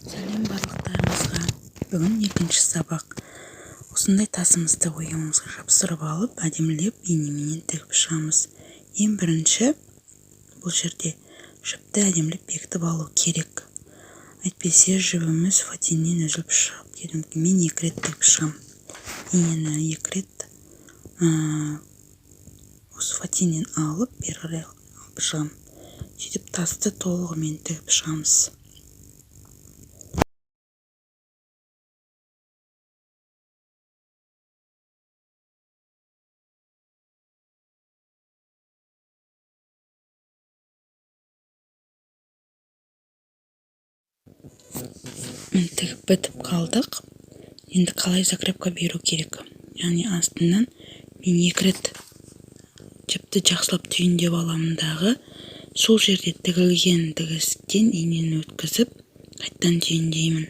Сәлем барлықтарыңызға! Бүгін екінші сабақ. Осындай тасымызды оюымызға жапсырып алып, әдемілеп инеменен тігіп шығамыз. Ең бірінші бұл жерде жіпті әдемілеп бекітіп алу керек. Әйтпесе жібіміз фатиннен үзіліп шығып кетуі мүмкін. Мен 2 рет тігіп шығамын. Инені 2 рет осы фатиннен алып, бері қарай алып шығамын. Сөйтіп тасты толығымен тігіп шығамыз. Тігіп бітіп қалдық. Енді қалай закрепка беру керек? Яғни астынан мен 2 рет жіпті жақсылап түйіндеп аламын дағы, сол жерде тігілген тігістен инені өткізіп, қайтадан түйіндеймін.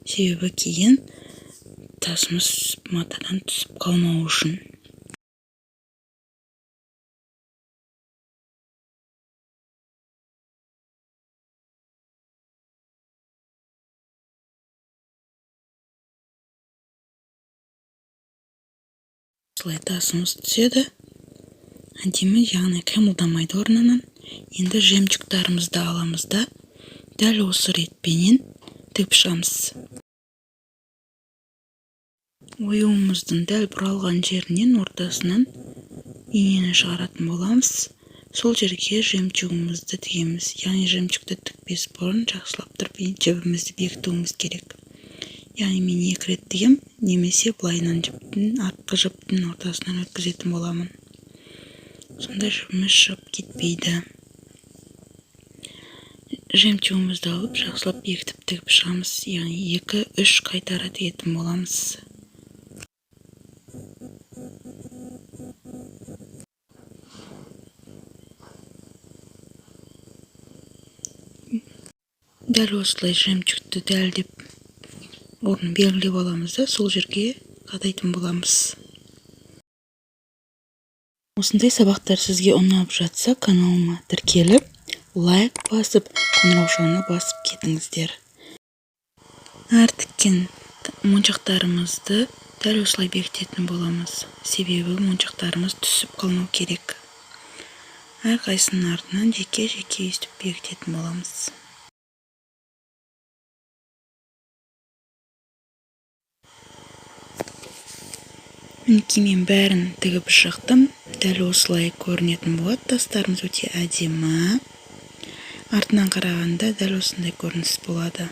Себебі кейін тасымыз матадан түсіп қалмау үшін. Осылай тасымыз түседі. Әдемі, яғни қимылдамайды орнынан. Енді жемчугтарымызды аламыз да, дәл осы ретпенен тігіп шығамыз. Оюымыздың дәл бұралған жерінен ортасынан инені шығаратын боламыз. Сол жерге жемчугімізді тігеміз. Яғни жемчугті тікпес бұрын жақсылап тұрып жібімізді бекітуіміз керек. Яғни мен 2 рет тігем, немесе былайынан жіптің, артқы жіптің ортасынан өткізетін боламын. Сонда жібіміз шығып кетпейді. Жемчугімізді алып, жақсылап бекітіп тігіп шығамыз. Яғни 2-3 қайтара тігетін боламыз. Дәл осылай жемчугті дәлдеп орнын белгілеп аламыз да, сол жерге қадайтын боламыз. Осындай сабақтар сізге ұнап жатса, каналыма тіркеліп, лайк басып, қоңыраушаны басып кетіңіздер. Әр тіккен моншақтарымызды дәл осылай бекітетін боламыз. Себебі моншақтарымыз түсіп қалмау керек. Әрқайсының артынан жеке-жеке өйстіп бекітетін боламыз. Мінекей мен бәрін тігіп шықтым. Дәл осылай көрінетін болады. Тастарымыз өте әдемі. Артынан қарағанда дәл осындай көрініс болады.